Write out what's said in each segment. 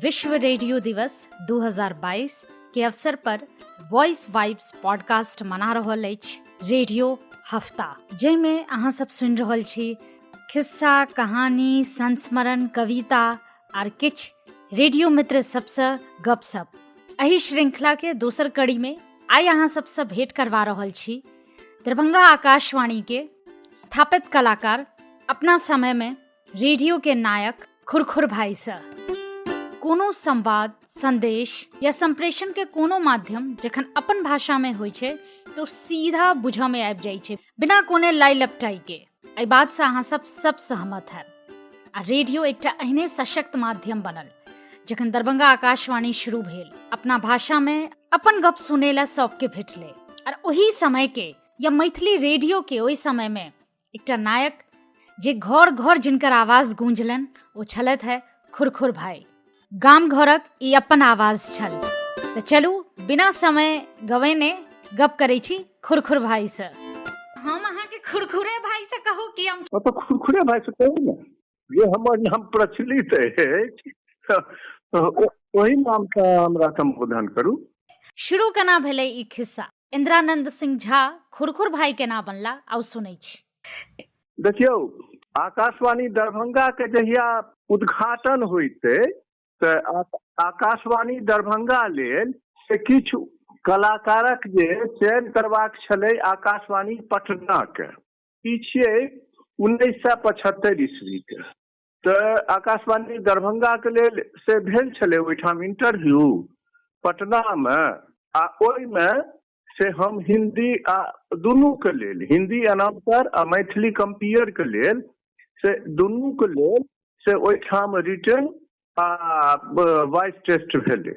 विश्व रेडियो दिवस 2022 के अवसर पर वॉइस वाइब्स पॉडकास्ट मना रहल अछि रेडियो हफ्ता, जाहिमे अहाँ सब सुनि रहल छी खिस्सा, कहानी, संस्मरण, कविता आर किछु रेडियो मित्र सबसँ गपशप। एहि श्रृंखला के दोसर कड़ी में आइ अहाँ सबसँ भेंट करवा रहल छी दरभंगा आकाशवाणी के स्थापित कलाकार, अपना समय में रेडियो के नायक खुरखुर भाई सँ। कोनो संवाद, संदेश या संप्रेषण के कोनो माध्यम जखन अपन भाषा में होइ छै तो सीधा बुझऽ में आबि जाइ छै, बिना कोनो लाई लपटाई के। एहि बात से अहाँ सब सब सहमत हैब। आ रेडियो एकटा एहने सशक्त माध्यम बनल जखन दरभंगा आकाशवाणी शुरू भेल, अपना भाषा में अपन गप सुनै ला सबके भेटलै। और ओही समय के या मैथिली रेडियो के ओहि समय में एकटा नायक जे घर घर जिनकर आवाज गूंजलनि ओ छलथि है खुरखुर भाई। गाम घरक ई अपन आवाज छल। तऽ चलू बिना समय गवेने गप करै छी खुरखुर भाई से। हम अहाँके खुरखुरे भाई से कहू कि हम तऽ खुरखुरे भाई से कहू ने, जे हमर नाम प्रचलित अछि ओहि नामसँ हमरा सम्बोधन करू। शुरू केना भेलै ई खिस्सा, इंद्रानंद सिंह झा खुरखुर भाई केना बनला, आउ सुनै छी। देखियौ, आकाशवाणी दरभंगा के जहिया उद्घाटन होइतै तऽ आकाशवाणी दरभंगा लेल से किछु कलाकारक जे चयन करबाक छलै आकाशवाणी पटना के। ई छियै 1975 ईस्वी के। तऽ आकाशवाणी दरभंगा के लेल से भेल छलै ओहिठाम इंटरव्यू पटनामे, आ ओहिमे से हम हिंदी आ दुनू के लेल, हिंदी अनाउंसर आ मैथिली कम्पियर के लेल, से दुनू के लेल से ओहिठाम रिटर्न आ वॉइस टेस्ट भेलै।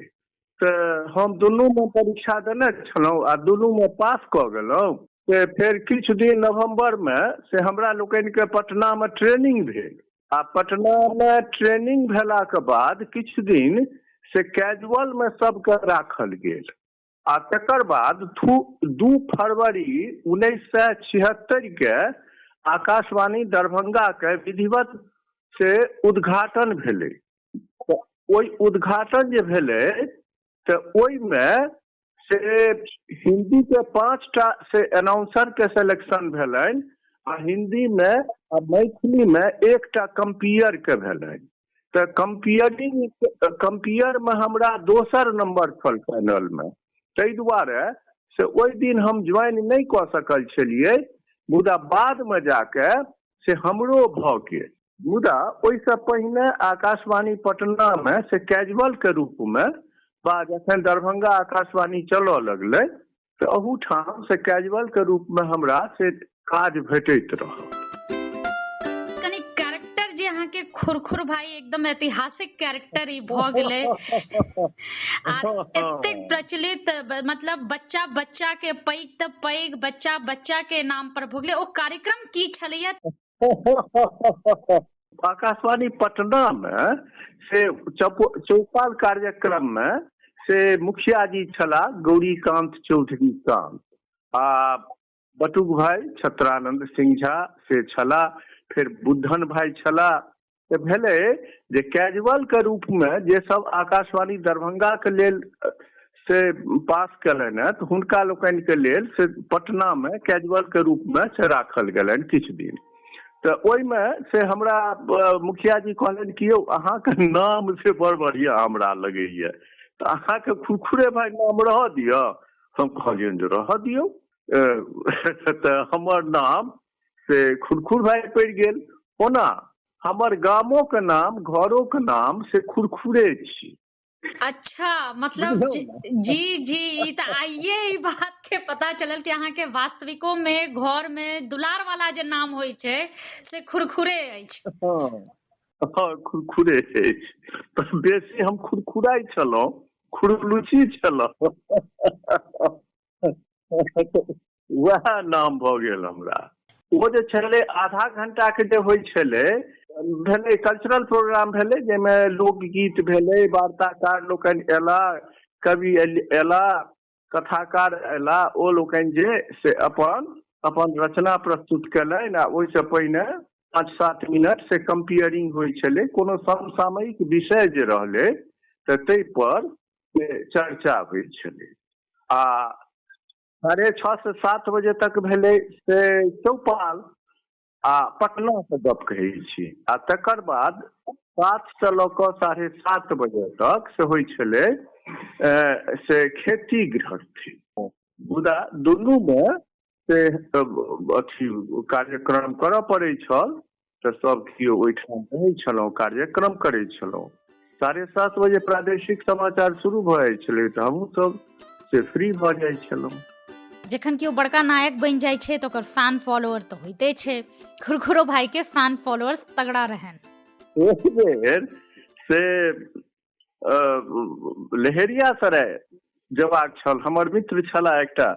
तऽ हम दुनूमे परीक्षा देने छलहुँ आ दुनूमे पास कऽ गेलहुँ। से फेर किछु दिन नवम्बरमे से हमरा लोकनिके पटनामे ट्रेनिंग भेल, आ पटनामे ट्रेनिंग भेलाके बाद किछु दिन से कैजुअलमे सबके राखल गेल, आ तकर बाद 2 फरवरी 1976 के आकाशवाणी दरभंगाके विधिवत से उद्घाटन भेलै। ओहि उद्घाटन जे भेलै तऽ ओहिमे से हिंदी के 5टा से अनाउंसर के सिलेक्शन भेलनि, आ हिंदी में आ मैथिली में 1टा कम्पियर के भेलनि। तऽ कम्पियर में हमरा दोसर नंबर छल पैनल में, ताहि दुआरे से ओहि दिन हम ज्वाइन नहि कऽ सकल छलियै, मुदा बाद में जाके से हमरो भऽ गेल। मुदा ओहिसँ पहिने आकाशवाणी पटना में से कैजुअल के रूप में बा जखन दरभंगा आकाशवाणी चलऽ लगलै तऽ अहूठाम से कैजुअल के रूप में हमरा से काज भेटैत रहल। कनि कैरेक्टर जे अहाँके खुरखुर भाई एकदम ऐतिहासिक कैरेक्टर ई भऽ गेलै आ एतेक प्रचलित, मतलब बच्चा बच्चा के, पैघ तऽ पैघ, बच्चा बच्चा के नाम पर भऽ गेलै। ओ कार्यक्रम की छलैया? आकाशवाणी पटना में से चौपाल कार्यक्रम में से मुखिया जी छला गौरीकांत चौधरी कांत, आ बटुक भाई छत्रानंद सिंह झा से छला, फेर बुद्धन भाई छला। तऽ भेलै जे कैजुअल के रूप में जे सब आकाशवाणी दरभंगा के लेल से पास केलनि हेँ तऽ हुनका लोकनि के लेल से पटना में कैजुअल के रूप में से राखल गेलनि किछु दिन। तऽ ओहिमे से हमरा मुखिया जी कहलनि कि यौ अहाँके नाम से बड़ बढ़िआँ हमरा लगैए, तऽ अहाँके खुरखुरे भाई नाम रहऽ दिअ। हम कहलियनि जे रहऽ दियौ। तऽ हमर नाम से खुरखुर भाई पड़ि गेल। ओना हमर गामो के नाम, घरो के नाम से खुरखुरे छी। अच्छा, मतलब जी जी, ई तऽ आइये ई बात के पता चलल कि अहाँके वास्तविको में घर में दुलार वाला जे नाम होइ छै से खुरखुरे अछि। हँ हँ, खुरखुरे अछि। तऽ बेसी हम खुरखुराइ छलहुँ, खुरलुची छलहुँ, वएह नाम भऽ गेल हमरा। ओ जे छलै आधा घंटा के जे होइ छलै, भेलै कल्चरल प्रोग्राम भेलै, जाहिमे लोकगीत भेलै, वार्ताकार लोकनि अयला, कवि अयला, कथाकार अयला, ओ लोकनि जे से अपन अपन रचना प्रस्तुत कयलनि। आ ओहिसँ पहिने 5-7 मिनट से कम्पियरिंग होइ छलै, कोनो समसामयिक विषय जे रहलै तऽ ताहि पर चर्चा होइ छलै। आ 6:30 से 7 बजे तक भेलै से चौपाल, आ पटना से गप कहै छी। आ तकर बाद 7 से लऽ कऽ 7:30 बजे तक से होइ छलै से खेती गृहस्थी। मुदा दुनूमे से अथी कार्यक्रम करऽ पड़ै छल, तऽ सब केओ ओहिठाम रहै छलहुँ, कार्यक्रम करै छलहुँ। 7:30 बजे प्रादेशिक समाचार शुरू भऽ जाइ छलै, तऽ हमहूँ सब से फ्री भऽ जाइ छलहुँ। जखन केओ बड़का नायक बनि जाइ छै तऽ ओकर फैन फॉलोअर तऽ होइते छै। खुरखुरो भाई के फैन फॉलोअर्स तगड़ा रहनि। एक बेर से लहेरियासराय जेबाक छल, हमर मित्र छलाह एकटा,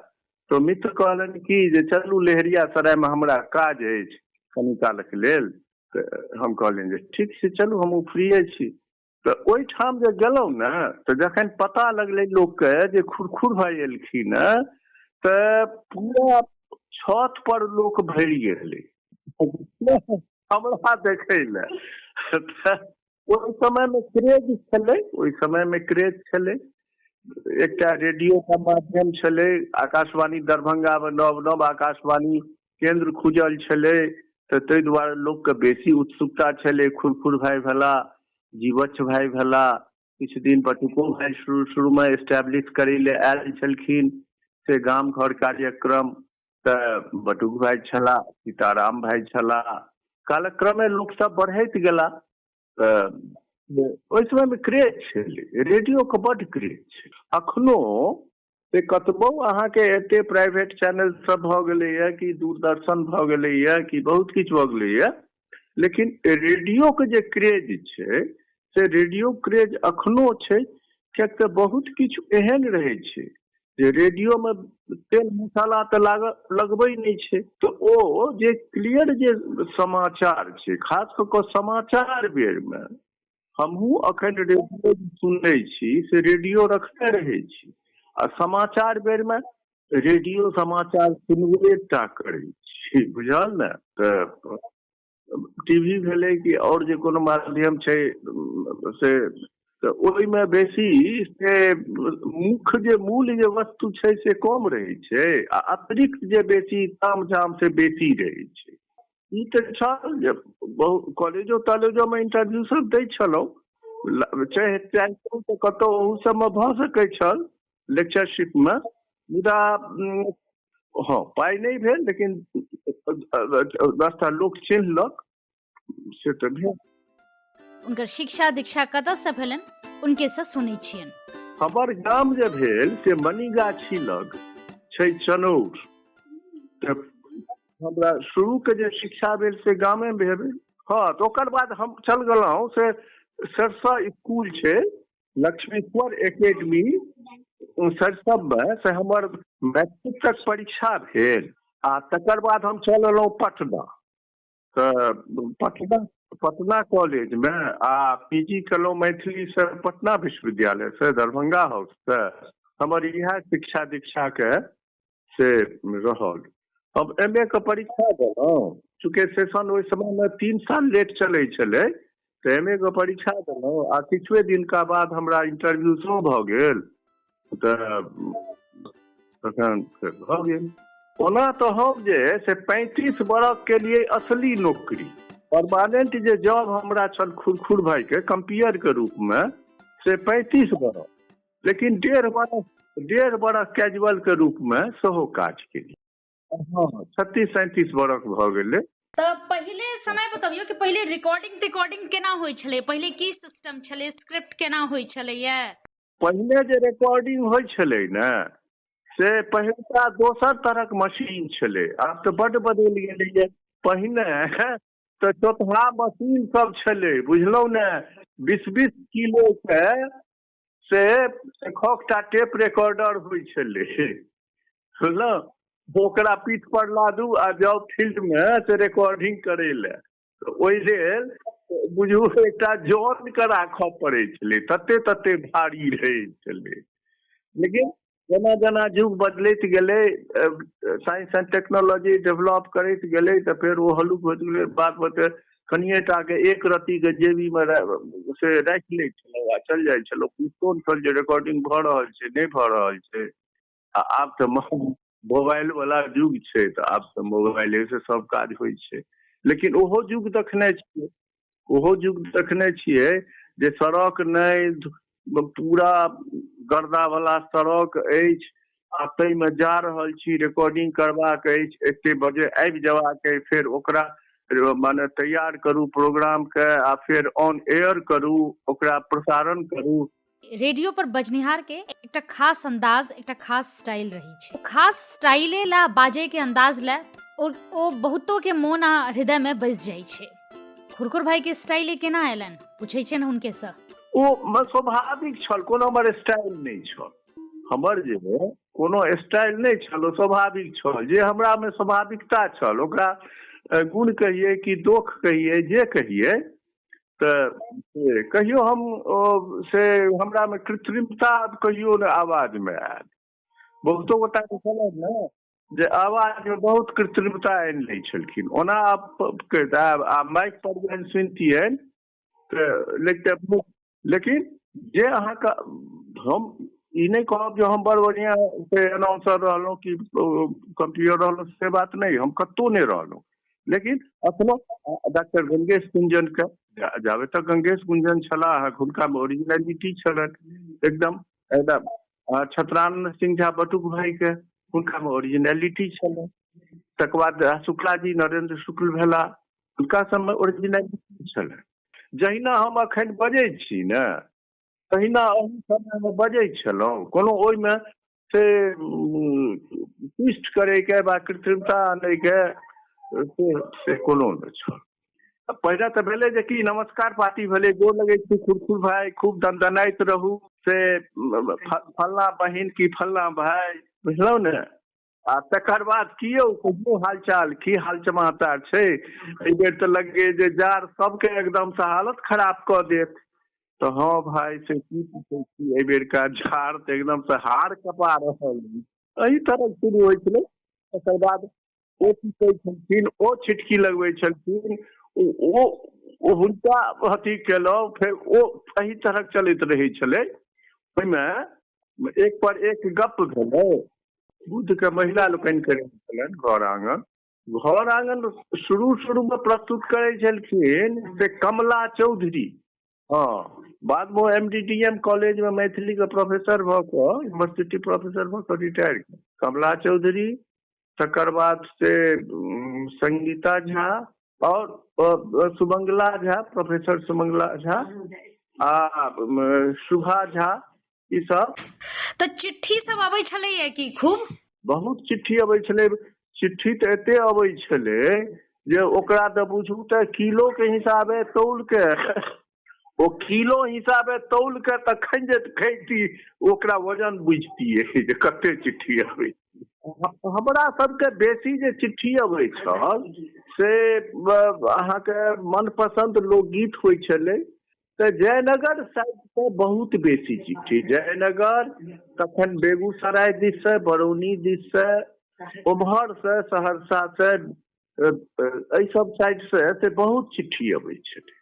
तो मित्र कहलनि कि जे चलू लहेरियासरायमे हमरा काज अछि कनी कालक लेल। तऽ हम कहलियनि जे ठीक छै चलू, हमहूँ फ्रीए छी। तऽ ओहिठाम जे गेलहुँ ने, तऽ जखन पता लगलै लोकके जे खुरखुर भाई एलखिन, तऽ पूरा छत पर लोक भरि गेलै हमरा देखै लए। ओहि समयमे क्रेज छलै, ओहि समयमे क्रेज छलै। एकटा रेडियो के माध्यम छलै, आकाशवाणी दरभंगामे नव नव आकाशवाणी केंद्र खुजल छलै, तऽ ताहि दुआरे लोकके बेसी उत्सुकता छलै। खुरखुर भाई भेला, जीवछ भाई भेला, किछु दिन बटुको भाई शुरू शुरूमे एस्टेब्लिश करै लए आयल छलखिन से गाम घर कार्यक्रम, तऽ बटुक भाई छला, सीताराम भाई छला। कालक्रमे लोकसब बढ़ैत गेला। तऽ ओहि समयमे क्रेज छलै, रेडियोके बड्ड क्रेज छै। अखनो से कतबो अहाँके एते प्राइवेट चैनल सब भऽ गेलैए कि दूरदर्शन भऽ गेलैए कि बहुत किछु भऽ गेलैए, लेकिन रेडियोके जे क्रेज छै से रेडियो क्रेज अखनो छै। किएक तऽ बहुत किछु एहन रहै छै जे रेडियोमे तेल मसाला तऽ लगबै नहि छै, तऽ ओ जे क्लियर जे समाचार छै, खास कऽ कऽ समाचार बेरमे हमहूँ अखन रेडियो सुनै छी से रेडियो रखने रहै छी, आ समाचार बेरमे रेडियो समाचार सुनबे टा करै छी, बुझल ने। तऽ टीवी भेलै कि आओर जे कोनो माध्यम छै से, तऽ ओहिमे बेसी से मुख्य जे मूल जे वस्तु छै से कम रहै छै, आ अतिरिक्त जे बेसी ताम झाम से बेसी रहै छै। ई तऽ छल जे बहुत कॉलेजो तॉलेजोमे इंटरव्यू सब दै छलहुँ, चाहे चाहितहुँ तऽ कतहु ओहू सबमे भऽ सकै छल लेक्चरशिपमे, मुदा हँ पाइ नहि भेल, लेकिन 10टा लोक चिन्हलक से तऽ भेल। उनकर शिक्षा दीक्षा कतऽ से भेलनि, उनके से सुनै छियनि। हमर गाम जे भेल से मनीगाछी लग छै चनौर। तऽ हमरा शुरूके जे शिक्षा भेल से गामे भेल। हँ, तऽ ओकर बाद हम चल गेलहुँ से सरसा स्कूल छै, लक्ष्मीश्वर एकेडमी सरिसबमे, से हमर मैट्रिक तक परीक्षा भेल। आ तकर बाद हम चल एलहुँ पटना। तऽ पटना कॉलेजमे आ पीजी केलहुँ मैथिलीसँ पटना विश्वविद्यालयसँ, दरभंगा हाउससँ। हमर इएह शिक्षा दीक्षाके से रहल। हम एम ए के परीक्षा देलहुँ, चूँकि सेशन ओहि समयमे 3 साल लेट चलै छलै, तऽ एम ए के परीक्षा देलहुँ आ किछुए दिनका बाद हमरा इंटरव्यू सेहो भऽ गेल, तऽ तखन फेर भऽ गेल। ओना तऽ हम जे से 35 बरख के लिए असली नौकरी परमानेंट जे जॉब हमरा छल खुरखुर भाई के कम्पियर के रूप में से 35 बरख, लेकिन 1.5 बरख कैजुअल के रूप में सेहो काज केली। हँ, 36-37 बरख भऽ गेलै। तऽ पहिले समय बतबियौ कि पहिले रिकॉर्डिंग तिकॉर्डिंग केना होइ छलै, पहिले की सिस्टम छलै, स्क्रिप्ट केना होइ छलैया? पहिने जे रिकॉर्डिंग होइ छलै ने से पहिलुका दोसर तरहक मशीन छलै, आब तऽ बड्ड बदलि गेलैए। पहिने तऽ चौथा मशीन सब छलै, बुझलहुँ ने, 20-20 किलो के से 1टा टेप रिकॉर्डर होइ छलै, बुझलहुँ। ओकरा पीठ पर लादू आ जाउ फील्ड मे से रिकॉर्डिंग करै लए। तऽ ओहि लेल बुझू एकटा जन के राखऽ पड़ै छलै, तते तते भारी रहै छलै। लेकिन जेना जेना युग बदलैत गेलै, साइंस एंड टेक्नोलॉजी डेवलप करैत गेलै, तऽ फेर ओ हल्लुक होइत गेलै। बात बते कनिए टाके 1 रत्तीके जेबीमे से राखि लै छलहुँ। छलहुँ आ चलि जाइ छलहुँ। बुझितो नहि छल जे रिकॉर्डिंग भऽ रहल छै, नहि भऽ रहल छै। आ आब तऽ मोबाइल वाला युग छै, तऽ आब तऽ मोबाइले से सब काज होइ छै। लेकिन ओहो युग देखने छियै, ओहो युग देखने छियै जे सड़क नहि, पूरा गर्दा वाला सड़क अछि आ ताहिमे जा रहल छी, रिकॉर्डिंग करबाक अछि, एते बजे आबि जयबाक अछि, फेर ओकरा माने तैयार करू प्रोग्राम के आ फेर ऑन एयर करू, ओकरा प्रसारण करू। रेडियो पर बजनिहार के एकटा खास अंदाज, एकटा खास स्टाइल रहै छै। खास स्टाइले ला, बाजे के अंदाज ला ओ बहुतो के मोन आ हृदय में बसि जाइ छै। खुरखुर भाई के स्टाइले केना एलनि, पूछै छियनि हुनके सँ। ओ स्वाभाविक छल, कोनो हमर स्टाइल नहि छल। हमर जे कोनो स्टाइल नहि छल, ओ स्वाभाविक छल। जे हमरा मे स्वाभाविकता छल, ओकरा गुण कहियै कि दोख कहियै, जे कहियै, तऽ कहियो हम से हमरा मे कृत्रिमता कहियो नहि आवाज मे आयल। बहुतो गोटा के छलनि ने जे आवाज मे बहुत कृत्रिमता आनि लै छलखिन। ओना आब माइक पर जहन सुनतियनि तऽ लेकिन जे अहाँके, हम ई नहि कहब जे हम बड़ बढ़िआँ से अनाउंसर रहलहुँ कि कम्प्यूटर रहलहुँ, से बात नहि, हम कतहु नहि रहलहुँ। लेकिन अखनो डॉक्टर गंगेश गुंजन के, जाबे तक गंगेश गुंजन छलाह, हुनका मे ओरिजिनलिटी छलनि एकदम एकदम। छत्रानंद सिंह झा बटुक भाई के, हुनका मे ओरिजिनलिटी छलनि। तकर बाद शुक्ला जी, नरेंद्र शुक्ल भेला, हुनका सबमे ओरिजिनलिटी छलनि। जहिना हम अखन बजै छी ने, तहिना अही समयमे बजै छलहुँ। कोनो ओहिमे से ट्विस्ट करैके वा कृत्रिमता आनैके से कोनो नहि छल। पहिले तऽ भेलै जे कि नमस्कार पाती भेलै, गोर लगै छी खुरखुर भाई, खूब दनदनाइत रहू, से फल्लाँ बहिन की फल्लाँ भाई, बुझलहुँ ने। आ तकर बाद की यौ कहियो हालचाल, की हाल समाचार छै? एहि बेर तऽ लगे जे जाड़ सबके एकदमसँ हालत खराब कऽ देत। तऽ हँ भाई, से की पूछै छी, एहि बेरका जाड़ तऽ एकदमसँ हाड़ कपा रहल। एहि तरह शुरू होइ छलै। तकर बाद ओ की कहै छलखिन, ओ छिटकी लगबै छलखिन, ओ हुनका अथी केलहुँ, फेर ओ एहि तरहक चलैत रहै छलै। ओहिमे एक पर एक गप भेलै। बुद्ध के महिला लोकनि करै छलनि घर आङन, घर आङन शुरू शुरू मे प्रस्तुत करै छलखिन से कमला चौधरी। हँ, बादमे ओ MDDM college मे मैथिली के प्रोफेसर भऽ कऽ, यूनिवर्सिटी प्रोफेसर भऽ कऽ रिटायर। कमला चौधरी, तकर बाद से संगीता झा और सुमंगला झा, प्रोफेसर सुमंगला झा आ शुभा झा, ई सब। तऽ चिट्ठी सब अबै छलैया कि खूब? बहुत चिट्ठी अबै छलै। चिट्ठी तऽ एते अबै छलै जे ओकरा तऽ बुझू तऽ किलो के हिसाबे तौल के, ओ किलो हिसाबे तौल के तखन जे खैती, ओकरा वजन बुझतियै जे कते चिट्ठी अबै। हमरा सबके बेसी जे चिट्ठी अबै छल से अहाँके मनपसन्द लोकगीत होइ छलै। तऽ जयनगर साइडसँ बहुत बेसी चिट्ठी, जयनगर, तखन बेगूसराय दिससँ, बरौनी दिससँ, उम्हरसँ, सहरसासँ, एहि सब साइडसँ से बहुत चिट्ठी अबै छलै।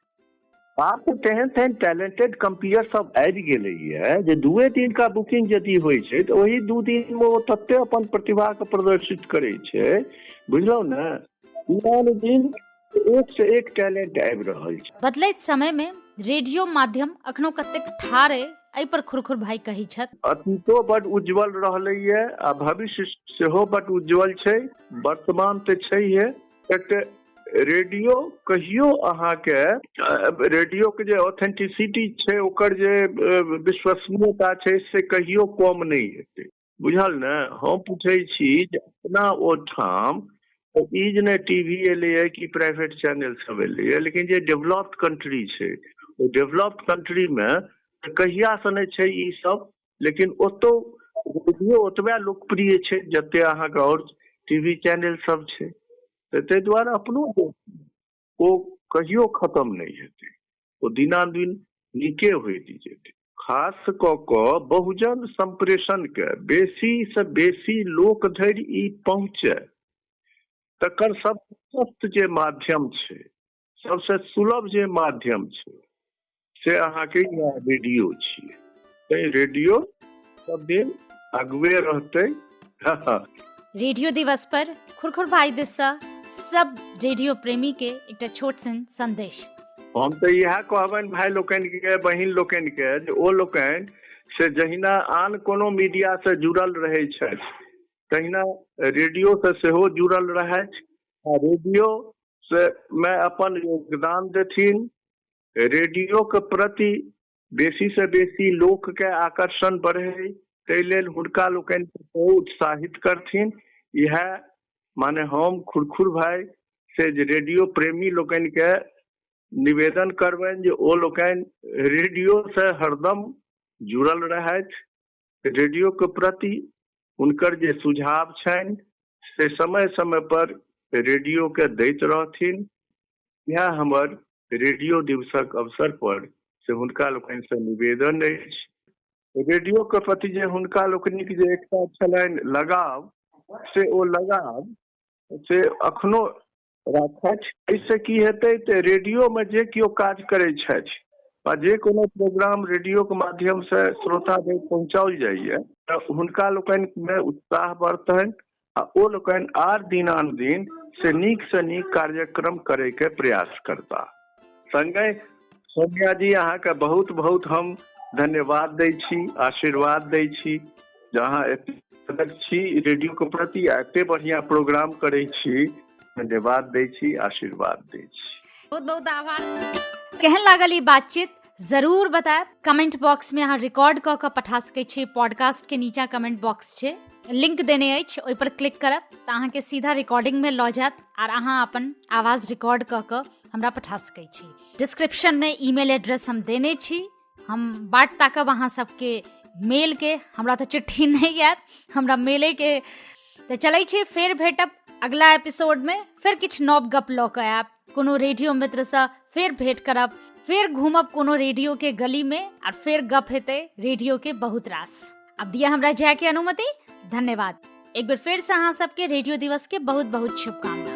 आब तऽ तेहन तेहन टैलेंटेड कम्पियर सब आबि गेलैए जे 2 दिन का बुकिंग यदि होइ छै तऽ ओहि 2 दिनमे ओ तते अपन प्रतिभाके प्रदर्शित करै छै, बुझलहुँ ने, 3 दिन एक से एक टैलेंट आबि रहल छै। बदलैत समय में रेडियो माध्यम अखनो कतेक ठाढ़ अइ, एहि पर खुरखुर भाई कहै छथि। अतीतो बड उज्जवल रहलैए आ भविष्य सेहो बड उज्जवल छै, वर्तमान तऽ छैहे। एक रेडियो कहियो अहाँके, रेडियो के जे ऑथेंटिसिटी छै, ओकर जे विश्वसनीयता छै, से कहियो कम नहि हेतै, बुझल ने। हम पूछै छी जे अपना ओहिठाम ई जे नहि टीवी एलैए कि प्राइवेट चैनल सब एलैए, लेकिन जे डेवलप्ड कंट्री छै, ओ डेवलप्ड कंट्री मे कहियासँ नहि छै ई सब, लेकिन ओतौ रेडियो ओतबे लोकप्रिय छै जते अहाँके आओर टीवी चैनल सब छै। तऽ ताहि दुआरे अपनो ओ कहियो खत्म नहि हेतै, ओ दिनादिन नीके होइत जेतै। खास कऽ कऽ बहुजन संप्रेषण के बेसी से बेसी लोक धरि ई पहुँचे, तकर सबसँ सस्त जे माध्यम छै, सबसँ सुलभ जे माध्यम छै, से अहाँके इएह रेडियो छियै। तैं रेडियो सब दिन अगुए रहतै। रेडियो दिवस पर खुरखुर भाई दिससँ सब रेडियो प्रेमी के एकटा छोट सन संदेश। हम तऽ इएह कहबनि भाय लोकनि के, बहिन लोकनि के, जे ओ लोकनि से जहिना आन कोनो मीडिया से जुड़ल रहै छथि तहिना रेडियो से सेहो जुड़ल रहथि आ रेडियो से मे अपन योगदान देथिन। रेडियो के प्रति बेसी से बेसी लोक के आकर्षण बढ़े ताहि लेल हुनका लोकनि के उत्साहित करथिन। इएह माने हम खुरखुर भाई से जे रेडियो प्रेमी लोकनि के निवेदन करबनि जे ओ लोकनि रेडियो से हरदम जुड़ल रहथि, रेडियो के प्रति हुनकर जे सुझाव छनि से समय समय पर रेडियो के दैत रहथिन। इएह हमर रेडियो दिवसक अवसर पर से हुनका लोकनि से निवेदन अछि। रेडियो के प्रति जे हुनका लोकनिक जे एकटा छलनि लगाव, से ओ लगाव से अखनो राखथि। एहिसँ की हेतै तऽ रेडियोमे जे केओ काज करै छथि आ जे कोनो प्रोग्राम रेडियोके माध्यमसँ श्रोता धरि पहुँचाओल जाइए तऽ हुनका लोकनिमे उत्साह बढ़तनि आ ओ लोकनि आर दिनानुदिन से नीकसँ नीक कार्यक्रम करैके प्रयास करता। संगहि सौम्या जी, अहाँके बहुत बहुत हम धन्यवाद दै छी, आशीर्वाद दै छी जे अहाँ एतेक छी रेडियो के प्रति आ एते बढ़िया प्रोग्राम करै छी। धन्यवाद दै छी, आशीर्वाद दै छी। बहुत बहुत आभार। केहन लागल ई बातचीत जरूर बतायब। कमेंट बॉक्स में अहाँ रिकॉर्ड कऽ कऽ पठा सकै छी। पॉडकास्ट के नीचा कमेंट बॉक्स छै, लिंक देने अछि, ओहि पर क्लिक करब तऽ अहाँके सीधा रिकॉर्डिंग में लऽ जायत आर अहाँ अपन आवाज रिकॉर्ड कऽ कऽ हमरा पठा सकै छी। डिस्क्रिप्शन में ईमेल एड्रेस हम देने छी। हम बाट ताकब अहाँ सबके मेल के, हमरा तऽ चिट्ठी नहि आयत, हमरा मेले के। तऽ चलै छी, फेर भेटब अगला एपिसोड में, फेर किछु नव गप लऽ कऽ आयब, कोनो रेडियो मित्रसँ फेर भेंट करब, फेर घूमब कोनो रेडियो के गली में और फेर गप हेतै रेडियो के बहुत रास। अब दिया हमरा जाय के अनुमति, धन्यवाद। एक बेर फेर से अहाँ सबके रेडियो दिवस के बहुत बहुत शुभकामना।